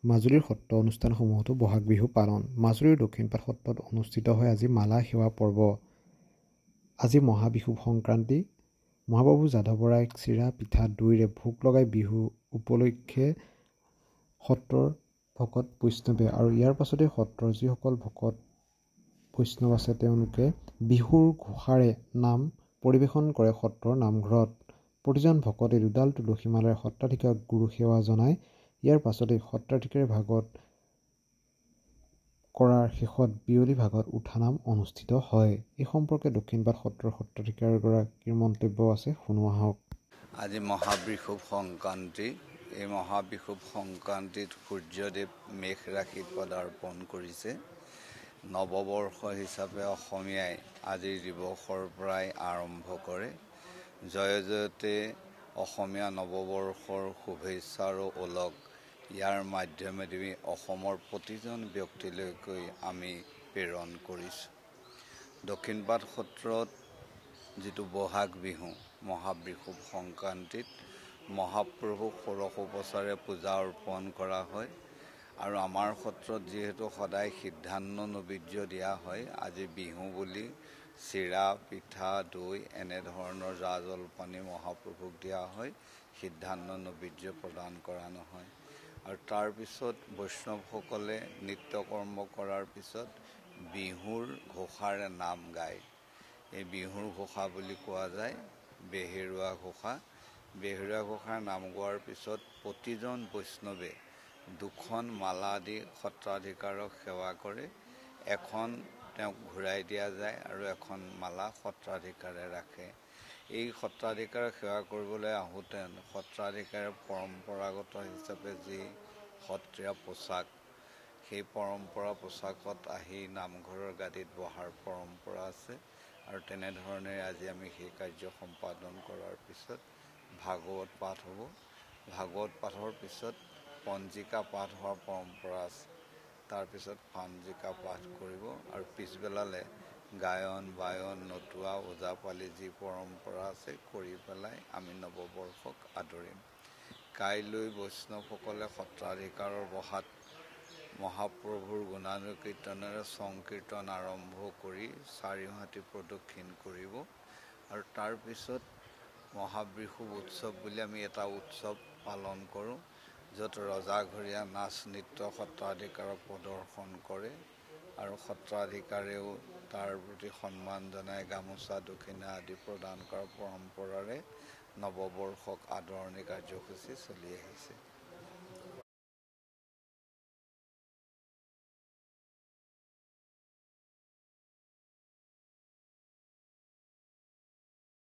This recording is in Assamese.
মাজুলীৰ সত্ৰ অনুষ্ঠানসমূহতো বহাগ বিহু পালন। মাজুলীৰ দক্ষিণপাট সত্ৰত অনুষ্ঠিত হয় আজি মালা সেৱা পৰ্ব। আজি মহাবিষুৱ সংক্ৰান্তি। মহাপ্ৰভু যাদৱৰায়ক চিৰা পিঠা দৈৰে ভোগ লগাই বিহু উপলক্ষে সত্ৰৰ ভকত বৈষ্ণৱে আৰু ইয়াৰ পাছতে সত্ৰৰ যিসকল ভকত বৈষ্ণৱ আছে তেওঁলোকে বিহুৰ ঘোষাৰে নাম পৰিৱেশন কৰে সত্ৰৰ নামঘৰত। প্ৰতিজন ভকতে দুডাল তুলসী মালাৰে সত্ৰাধিকাৰক গুৰু সেৱা জনায়। ইয়াৰ পাছতে সত্ৰাধিকাৰে ভাগত কৰাৰ শেষত বিয়লি ভাগত উঠানাম অনুষ্ঠিত হয়। এই সম্পৰ্কে দক্ষিণপাট সত্ৰৰ সত্ৰাধিকাৰগৰাকীৰ মন্তব্য আছে, শুনো আহক। আজি মহাবিষুৱ সংক্ৰান্তি। এই মহাবিষুৱ সংক্ৰান্তিত সূৰ্যদেৱ মেঘ ৰাশিত পদাৰ্পণ কৰিছে। নৱবৰ্ষ হিচাপে অসমীয়াই আজিৰ দিৱসৰ পৰাই আৰম্ভ কৰে। জয় জয়তে অসমীয়া নৱবৰ্ষৰ শুভেচ্ছা আৰু ওলগ ইয়াৰ মাধ্যমেদি অসমৰ প্ৰতিজন ব্যক্তিলৈকে আমি প্ৰেৰণ কৰিছোঁ। দক্ষিণপাট সত্ৰত যিটো বহাগ বিহু মহাবিষুৱ সংক্ৰান্তিত মহাপ্ৰভুক ষোড়শোপচাৰে পূজা অৰ্পণ কৰা হয় আৰু আমাৰ সত্ৰত যিহেতু সদায় সিদ্ধান্ন নৈবেদ্য দিয়া হয়, আজি বিহু বুলি চিৰা পিঠা দৈ এনেধৰণৰ জা জলপানী মহাপ্ৰভুক দিয়া হয়, সিদ্ধান্ন নৈবেদ্য প্ৰদান কৰা নহয়। আৰু তাৰপিছত বৈষ্ণৱসকলে নিত্যকৰ্ম কৰাৰ পিছত বিহুৰ ঘোষাৰে নাম গায়। এই বিহুৰ ঘোষা বুলি কোৱা যায় বেহেৰুৱা ঘোষা। বেহেৰুৱা ঘোষাৰ নাম গোৱাৰ পিছত প্ৰতিজন বৈষ্ণৱে দুখন মালা দি সত্ৰাধিকাৰক সেৱা কৰে। এখন তেওঁক ঘূৰাই দিয়া যায় আৰু এখন মালা সত্ৰাধিকাৰে ৰাখে। এই সত্ৰাধিকাৰক সেৱা কৰিবলৈ আহোঁতে সত্ৰাধিকাৰে পৰম্পৰাগত হিচাপে যি সত্ৰীয়া পোছাক, সেই পৰম্পৰা পোছাকত আহি নামঘৰৰ গাদীত বহাৰ পৰম্পৰা আছে আৰু তেনেধৰণেৰে আজি আমি সেই কাৰ্য সম্পাদন কৰাৰ পিছত ভাগৱত পাঠ হ'ব। ভাগৱত পাঠৰ পিছত পঞ্জিকা পাঠ হোৱাৰ পৰম্পৰা আছে। তাৰপিছত পঞ্জিকা পাঠ কৰিব আৰু পিছবেলালৈ গায়ন বায়ন নটুৱা ওজাপালি যি পৰম্পৰা আছে কৰি পেলাই আমি নৱবৰ্ষক আদৰিম। কাইলৈ বৈষ্ণৱসকলে সত্ৰাধিকাৰৰ বহাত মহাপ্ৰভুৰ গুণানুকীৰ্তনেৰে সংকীৰ্তন আৰম্ভ কৰি চাৰিহাটী প্ৰদক্ষিণ কৰিব আৰু তাৰপিছত মহাবিষুৱ উৎসৱ বুলি আমি এটা উৎসৱ পালন কৰোঁ, য'ত ৰজাঘৰীয়া নাচ নৃত্য সত্ৰাধিকাৰক প্ৰদৰ্শন কৰে আৰু সত্ৰাধিকাৰেও তাৰ প্ৰতি সন্মান জনাই গামোচা দক্ষিণা আদি প্ৰদান কৰাৰ পৰম্পৰাৰে নৱবৰ্ষক আদৰণি কাৰ্যসূচী চলি আহিছে।